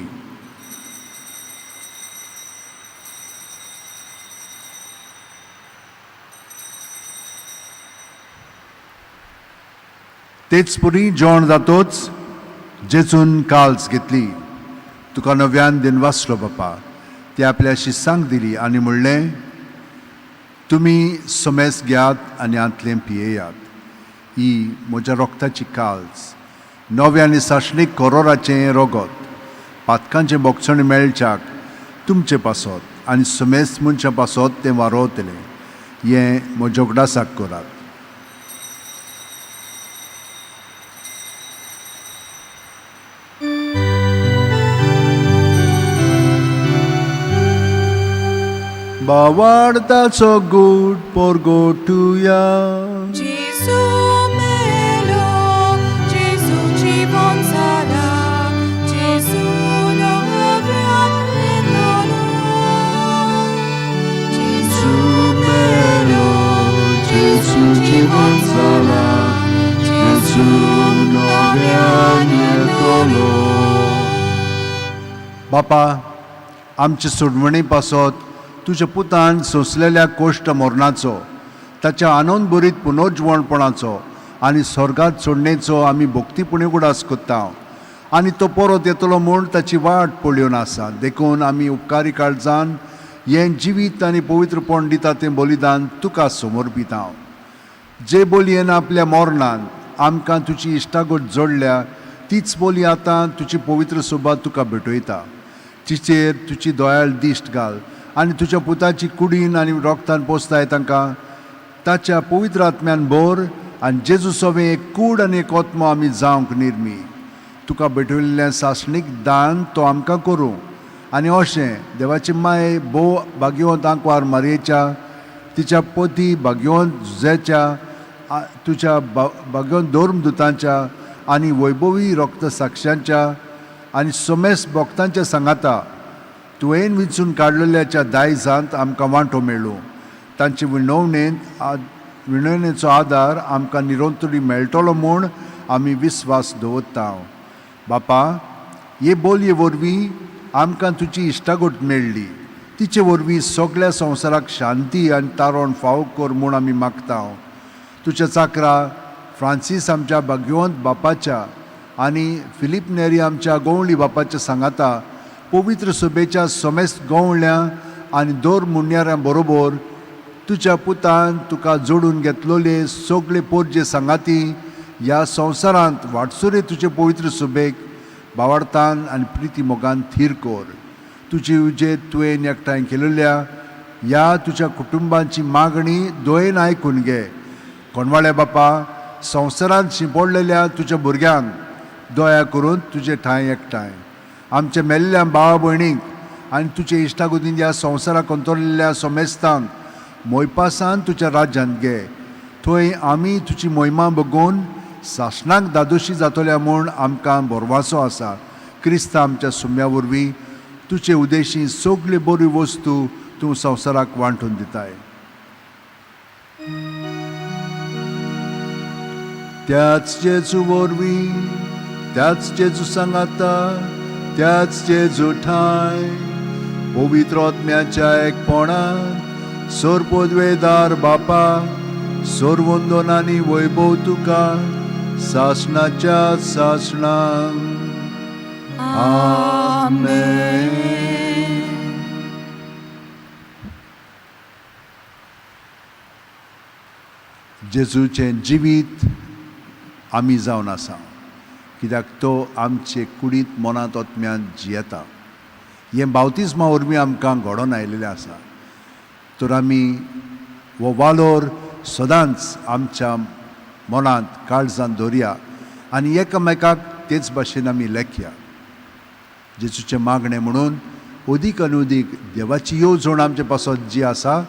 तेच परी जेवण जातोच जेजून काल्स घेतली, तुका नव्यान दिनवासलो बापा, ती आपल्याशी सांग दिली आनी म्हणलें, तुमी सोमेस घेयात आनी हांतलें पियेयात, ही म्हज्या रोगताची काल्स, नव्या आनी सासणीक करोराचें रगत, पातकांचें बोगसण मेळच्याक तुमचे पासत आनी समेस्त मनशां पासत तें वारोवतलें. हें म्हज्या उगडासाक करात. बावाडताचो गूट पोरगोटुया.
जेजू मेलो, जेजू जिवन जाला, जेजू नव्यान येतलो. जेजू मेलो, जेजू जिवन जाला, जेजू नव्यान येतलो.
बापा, आमचे सोडवणे पासत तुज्या पुतान सोंसलेल्या कोश्ट मरणाचो, ताच्या आनंद भरीत पुनर्जिवणपणाचो आनी स्वर्गात सोडणेचो आमी भक्तीपुणी उगडास कोत्ता आनी तो परत येतलो म्हूण ताची वाट पळोवन आसा. देखून आमी उपकारी काळजान हें जिवीत आनी पवित्रपण दिता तें बलिदान तुका समर्पिता. जे बोलयेन आपल्या मरणान आमकां तुजी इश्टागत जोडल्या तीच बोली आतां तुजी पवित्र सोबा तुका भेटयता. तिचेर तुजी दयाळ दिश्ट घाल आनी तुज्या पुताची कुडीन आनी रोगतान पोसताय तांकां ताच्या पवित्र आत्म्यान भर आनी जेजू सोवें एक कूड आनी एक आत्मो आमी जावंक निर्मी. तुका भेटयल्लें सासणीक दान तो आमकां करूं आनी अशें देवाची माय भोव भाग्यवंत आंकवार मारयेच्या, तिच्या पती भाग्यवंत जुझ्याच्या, तुज्या भाग्यवंत धर्मदुतांच्या आनी वैभवी रक्त साक्षांच्या आनी समेस्त भक्तांच्या सांगाता तुवें विंचून काडलेल्याच्या दायजांत आमकां वांटो मेळूं. तांचे विनवणेंत विनवणेचो आदार आमकां निरंतरी मेळटलो म्हूण आमी विस्वास दवरता. बापा, हे बोलये वरवीं आमकां तुजी इश्टागत मेळ्ळी, तिचे वरवीं सगळ्या संवसाराक शांती आनी तारण फावो कर म्हूण आमी मागता. तुज्या चाकरा फ्रांसीस आमच्या भाग्यवंत बापाच्या आनी फिलीप नेरी आमच्या गवळी बापाच्या सांगाता पवित्र सभेच्या समेस्त गवळ्यां आनी दोर मुन्यारां बरोबर तुज्या पुतान तुका जोडून घेतलेले सगळे पोरजे सांगाती ह्या संवसारांत वाटसुरे तुजे पवित्र सभेक बावडतान आनी प्रिती मोगान थीर कर. तुजी उजेत तुवें एकठांय केलेल्या ह्या तुज्या कुटुंबाची मागणी दोयेन आयकून घे. कोणवाळे बापा, संवसारांत शिंपडलेल्या तुज्या भुरग्यांक दया करून तुजे ठांय एकठांय आमच्या मेल्ल्या भावा भयणींक आनी तुजे इश्टागतीन ह्या संवसाराक अंतरलेल्या सोमेस्तांक मोयपासान तुज्या राज्यांत घे. थंय आमी तुजी मोहिमा बगोवन सासणाक दादोशी जातल्या म्हूण आमकां भरवासो आसा. क्रिस्ता आमच्या सुम्या वरवीं तुजे उदेशी सगल्यो बऱ्यो वस्तू तूं संवसाराक वांटून दिताय. त्याच जेजू वरवीं, त्याच जेजू सांगाता, त्याच जेजू ठांय पवित्र आत्म्याच्या एकपणान सोरपोदवेदार बापा सोरवंदनांनी वैभव तुका सासणाच्या सासणां. आमेन. जेजूचें जिवीत आमी जावन आसा, कित्याक तो आमचे कुडींत मनांत आत्म्यांत जियेता. हें बावतिज्मा वरवीं आमकां घडोवन आयिल्लें आसा. तर आमी हो वालोर सदांच आमच्या मनांत काळजांत दवरया आनी एकामेकाक तेच भाशेन आमी लेखया. जेजूचें मागणें म्हणून अदीक आनी अदीक देवाची येवजण आमचे पासत जी आसा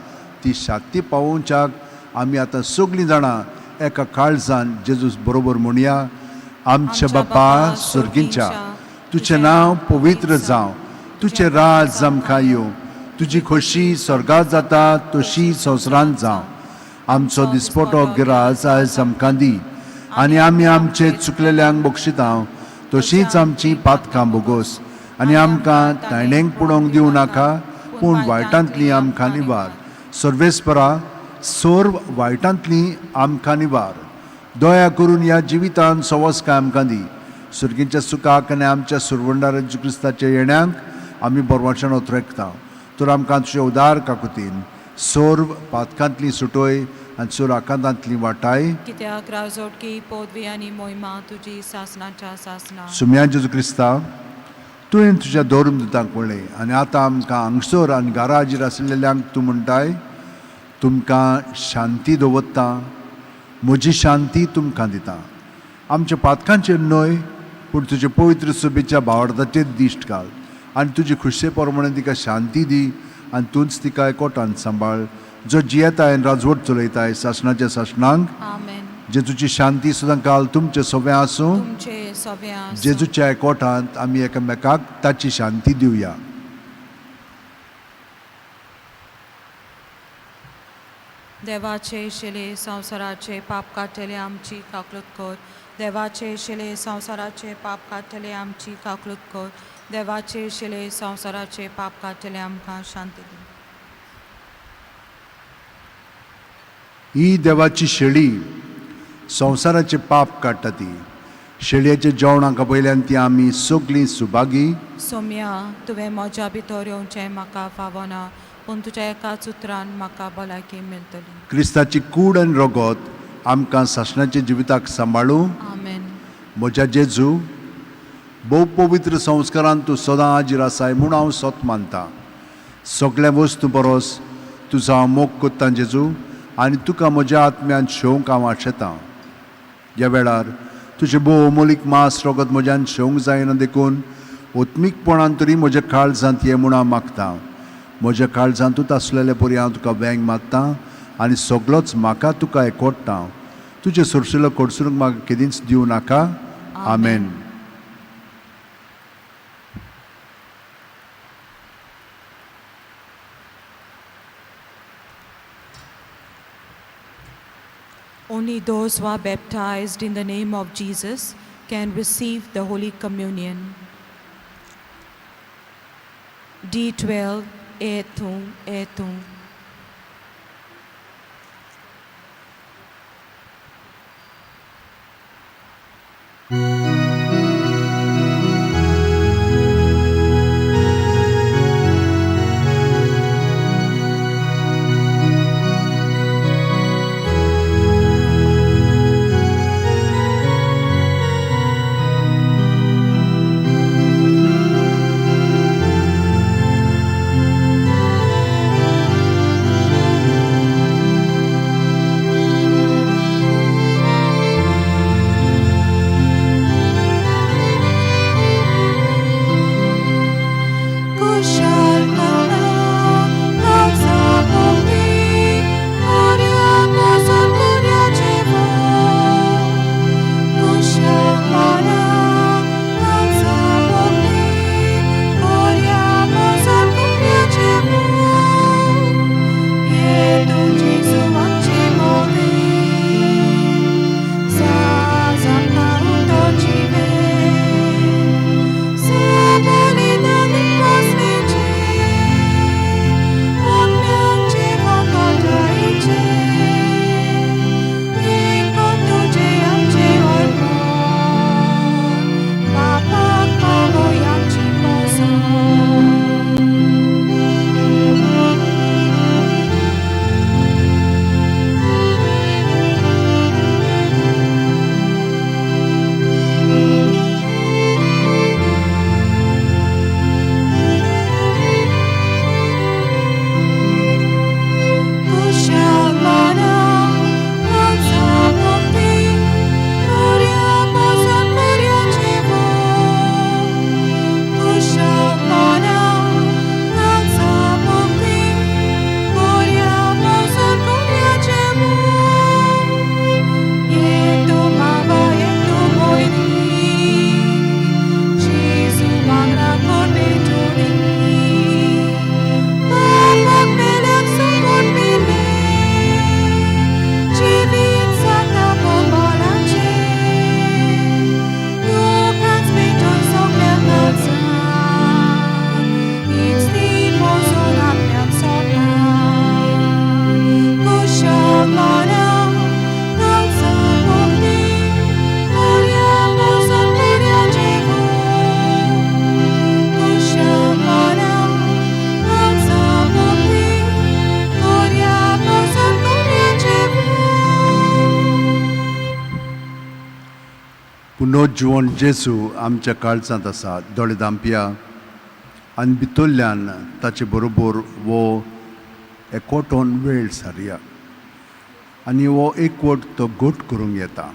ती शाती पावोवच्याक आमी आतां सगळीं जाणां एका काळजान जेजूस बरोबर म्हणया. आमच्या बापा सर्गींच्या, तुजें नांव पवित्र जावं, तुजें राज आमकां येवं, तुजी खोशी स्वर्गात जाता तशी संवसारांत जावं. आमचो दिसपटो गिराज आयज आमकां दी आनी आमी आमचे चुकलेल्यांक बक्षिता तशींच आमची पातकां बोगोस आनी आमकां ताणेंक पुडोवंक दिवं नाका, पूण वायटांतली आमकां निवार. सर्वेस्परा, सर्व वायटांतली आमकां निवार. दया करून ह्या जिवितान सवस्काय आमकां दी. सुर्गींच्या सुखाक आनी आमच्या सुरवंडार जेजू क्रिस्ताच्या येण्यांक आमी बरवाच्यान ओतरेकता. तर आमकां तुजे उदार काकुतीन सर्व पातकांतली सुटोय आनी सर्व आकांतांतली वाटाय.
कित्याक राजोटकी पदवी आनी मोहिमा तुजी सासणाच्या सासणा.
सुम्या जेजू क्रिस्ता, तुवें तुज्या धर्म दितांक पळय आनी आतां आमकां हांगसर आनी घरा हाजीर आशिल्ल्यांक तूं म्हणटाय, तुमकां शांती दवरता, म्हजी शांती तुमकां दिता. आमच्या पातकांचेर न्हय पूण तुजे पवित्र सभेच्या भावार्थाचेर दिश्ट घाल आनी तुजी खुशे प्रमाणे तिका शांती दी आनी तूंच तिका एकवटान सांबाळ, जो जियेताय आनी राजवट चलयताय सासणाच्या सासणांक.
आमेन.
जेजूची शांती सुद्दां काल तुमचें सगळें आसूं.
तुमचे सगळें आसूं.
जेजूच्या एकवटांत आमी एकामेकाक ताची शांती दिवया.
देवाचे शिले संवसाराचे पाप काडटले आमची काकलूत कर. देवाचे शिले संवसाराचे पाप काडटले आमची काकलूत कर. देवाचे शिले संवसाराचे पाप काडटले आमकां शांती दी.
ही देवाची शेळी संवसाराचे पाप काडटा. ती शेळयेच्या जेवणाक पयल्यान ती आमी सगळीं सुभागी.
सोम्या, तुवें म्हज्या भितर येवचें म्हाका फावना, पूण तुज्या एकाच उतरान म्हाका भलायकी मेळटली.
क्रिस्ताची कूड आनी रगत आमकां सासणाच्या जिविताक सांबाळूं.
आमेन.
म्हज्या जेजू, भोव पवित्र संस्कारान तूं सदां हाजीर आसाय म्हूण हांव सत मानता. सगळ्या वस्तू परस तुजो हांव मोग कोत्तां जेजू, आनी तुका म्हज्या आत्म्यान शेवंक हांव आशेतां. ह्या वेळार तुजें भोव अमोलीक मास रगत म्हज्यान शेवंक जायना, देखून ओत्मीकपणान तरी म्हज्या काळजांत ये म्हूण हांव मागतां. म्हज्या काळजांतूच आसलेले परी हांव तुका वेंग मारता आनी सगळोच म्हाका तुका एकवटता. तुजें सुरसुलो कडसरूंक म्हाका केदींच दिवं नाका. आमेन.
Only those who are baptized in the name of Jesus can receive the Holy Communion. D12 A2 A2.
पुनोज्जीवन जेजू आमच्या काळजांत आसा. दोळे धांपया आनी भितरल्यान ताचे बरोबर वो एकवटोन वेळ सारया आनी हो एकवट तो घट करूंक येता.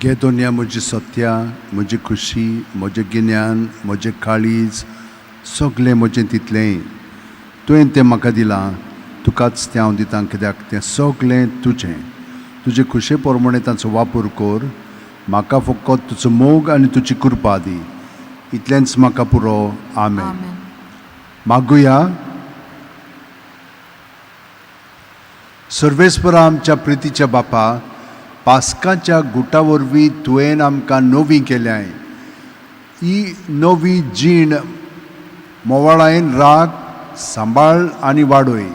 घे दोनया म्हजी सत्या, म्हजी खुशी, म्हजें गिन्यान, म्हजें काळीज, सगळें म्हजें तितलेंय तुवें तें म्हाका दिलां, तुकाच तें हांव दितां, कित्याक तें सगळें तुजें. तुजे खुशे प्रमाणे तांचो वापर कर. म्हाका फकत तुजो मोग आनी तुजी कृपा दी, इतलेंच म्हाका पुरो. आमेन. मागुया. सर्वेस्परा आमच्या प्रितीच्या बापा, पास्काच्या गुटा वरवीं तुवें आमकां नवी केल्याय. ही नवी जीण मोवाळायेन राग सांबाळ आनी वाडय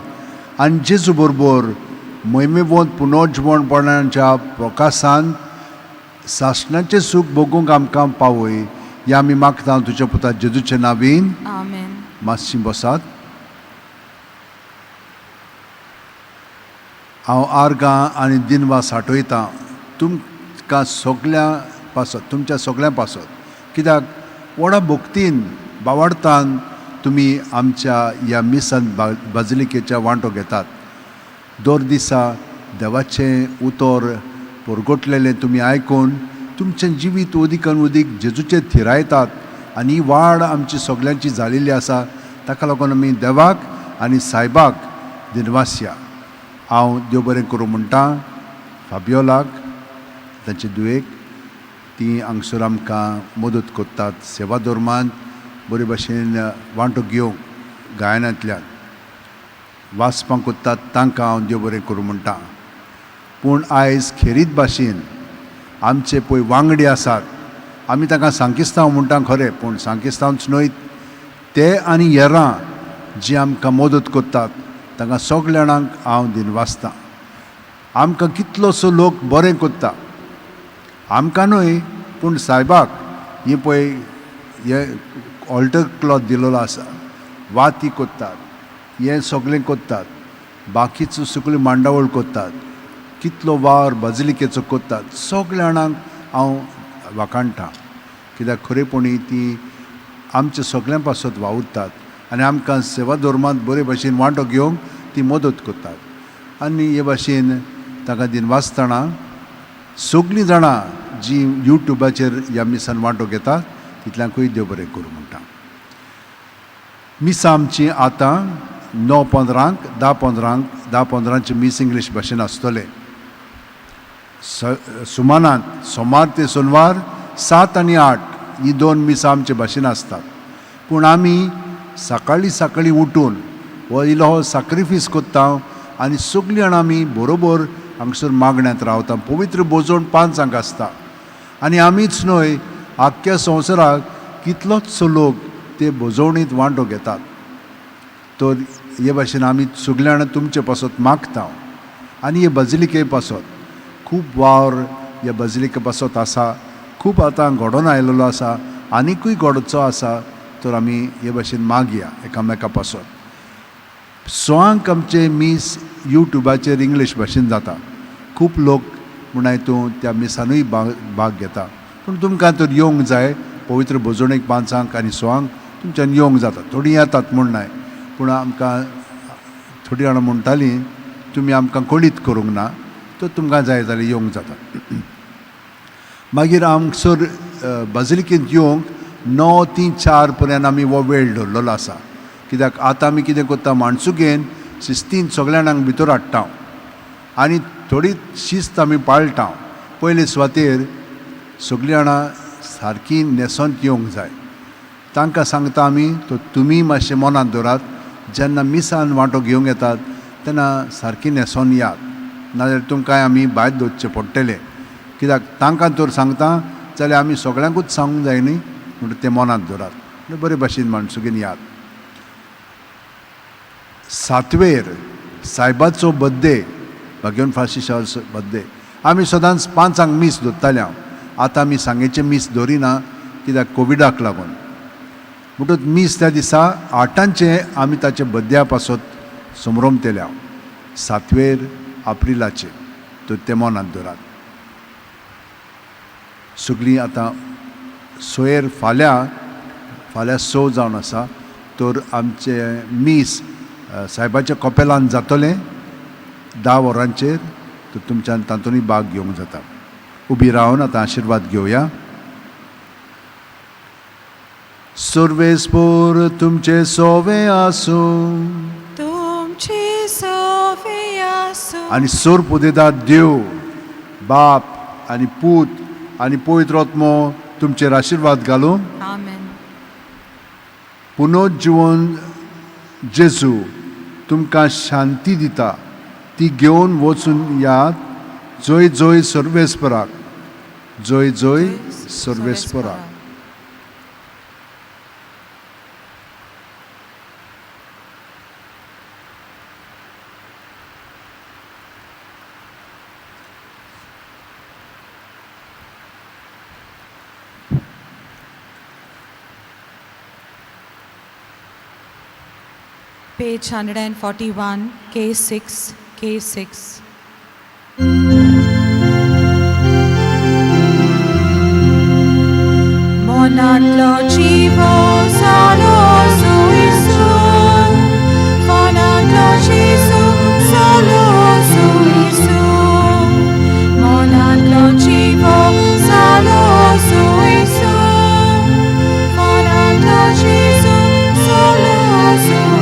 आनी जेजू बरोबर म्हयमेवंत पुनर्जिवणपणाच्या प्रकासान सासणाचें सूख भोगूंक आमकां पावय. ह्या आमी मागता तुज्या पुता जेजूचे नावीन.
आमेन.
मातशी बसात. हांव आर्गां आनी दिनवास आठयतां तुमकां सगल्यां पासत, तुमच्या सगल्यां पासत, कित्याक व्हडा भक्तीन बावडतान तुमी आमच्या ह्या मिसान बाजलिकेच्या वांटो घेतात. दर दिसा देवाचें उतर परगटलेलें तुमी आयकून तुमचें जिवीत उदीकान उदीक जेजूचेर थिरायतात आनी ही वाड आमची सगल्यांची जालेली आसा. ताका लागून आमी देवाक आनी सायबाक दिनवासया. हांव देव बरें करूं म्हणटा फाबियोलाक, तांचे दुयेक, ती हांगसर आमकां मदत करतात सेवा धर्मांत बरे भाशेन वांटो घेवंक, गायनांतल्यान वाचपाक करतात, तांकां हांव देव बरें करूं म्हणटा. पूण आयज खेरीत भाशेन आमचे पळय वांगडी आसात, आमी तांकां सांकिस्तांव म्हणटा खरें, पूण सांकिस्तांवच न्हय, ते आनी हेरां जी आमकां मदत करतात तांकां सगल्या जाणांक हांव दिनवासतां. आमकां कितलोसो लोक बरें करता, आमकां न्हय पूण सायबाक ही पळय हे ऑल्टर क्लॉथ दिलेलो आसा, वाती करतात, हें सगळें करतात, बाकीचो सगळी मांडावळ करतात, कितलो वावर बाजलिकेचो करतात, सगल्या जाणांक हांव वाखाणटा, कित्याक खरेपणी ती आमच्या सगल्यां पासत वावुरतात आनी आमकां सेवा धर्मांत बरे भाशेन वांटो घेवंक ती मदत करतात. आनी हे भाशेन तांकां दिनवासतना सगळीं जाणां जी युट्यूबाचेर ह्या मिसान वांटो घेतात तितल्यांकूय देव बरें करूं म्हणटा. मिसां आमची आतां 9:15, 10:15, 10:15 मीस इंग्लीश भाशेन आसतलें. सुमानांत सोमार ते सोनवार 7 आनी 8 ही 2 मिसां आमचे भाशेन आसतात. पूण आमी सकाळीं सकाळीं उठून हो इल्लो साक्रिफीस करता आनी सगळीं जाणां आमी बरोबर हांगसर मागण्यांत रावता. पवित्र भोजन 5 आसता आनी आमीच न्हय आख्ख्या संवसाराक कितलोच लोक ते भोजवणींत वांटो घेतात. तर हे भाशेन आमी सगळ्या जाणां तुमचे पासत मागता आनी हे बाजिलिके पासत खूब वावर ह्या बाजिलिके पासत आसा, खूब आतां घडोवन आयलेलो आसा, आनिकूय घडचो आसा. तर आमी हे भाशेन मागया एकामेका पासत. सवांक आमचें मीस यूट्यूबाचेर इंग्लीश भाशेन जाता. खूब लोक म्हूण तूं त्या मिसानूय भाग घेता, पूण तुमकां तर येवंक जाय. पवित्र भोजणेक 5 आनी 6 तुमच्यान येवंक जाता. थोडीं येतात म्हूण नाय, पूण आमकां थोडीं जाणां म्हणटालीं तुमी आमकां कळीत करूंक ना, तर तुमकां जाय जाल्यार येवंक जाता. मागीर हांगसर बाजिलिकेंत येवंक 9 ते 4 पर्यंत आमी हो वेळ दवरलेलो आसा. कित्याक आतां आमी कितें करता, माणसुगेन शिस्तीन सगळ्या जाणांक भितर हाडटा आनी थोडी शिस्त आमी पाळटा. पयले सुवातेर सगळीं जाणां सारकी न्हेसोन येवंक जाय. तांकां सांगता आमी, तर तुमी मातशें मनांत दवरात, जेन्ना मिसान वांटो घेवंक येतात तेन्ना सारकी न्हेसोन यात, नाजाल्यार तुमकां आमी भायर दवरचें पडटलें. कित्याक तांकां तर सांगता जाल्यार आमी सगळ्यांकूच सांगूंक जाय न्ही, म्हणटकीर तें मनांत दवरात, बरे भाशेन माणसुगेन यात. 7वेर सायबाचो बड्डे, भाग्यवन फ्रांसीसाचो बड्डे, आमी सदांच 5 मीस दवरताले. हांव आतां आमी सांगेचें मीस दवरिना कित्याक कोविडाक लागून. म्हणटकच मीस त्या दिसा 8 आमी ताचे बड्ड्या पासत समरोमतले. हांव 7वेर एप्रिलाचे, तर तें मनांत दवरात सगळीं. आतां सोयर फाल्यां फाल्यां 6 जावन आसा, तर आमचें मीस सायबाच्या कपेलान जातलें 10 वरांचेर, तर तुमच्यान तातूंतय भाग घेवंक जाता. उबी रावन आतां आशिर्वाद घेवया. सर्वेस्पोर तुमचे सोवे आसूं,
तुमचे सोवे आसूं.
आनी सोर पुदेदार देव बाप आनी पूत आनी पवित्र आत्मो तुमचेर आशिर्वाद घालूं.
आमेन.
पुनर्जिवन जेजू तुमकां शांती दिता, ती घेवन वचून यात. जय जय सर्वेस्पराक, जय जय सर्वेस्पराक.
Page 141, K6, K6. Monatlo jivo salo suisu, monatlo jisu salo suisu, monatlo jivo salo suisu, monatlo jisu salo suisu.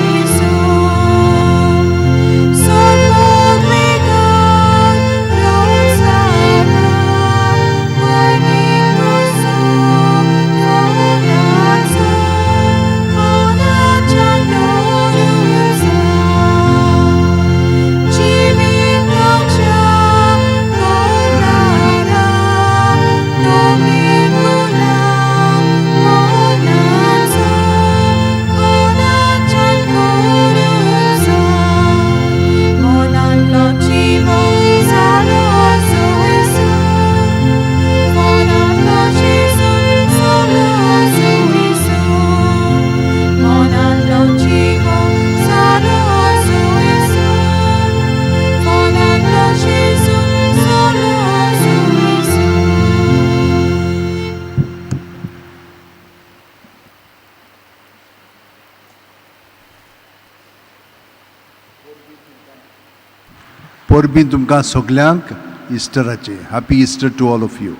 परबीं तुमकां सगल्यांक इस्टराचें. Happy Easter to all of you.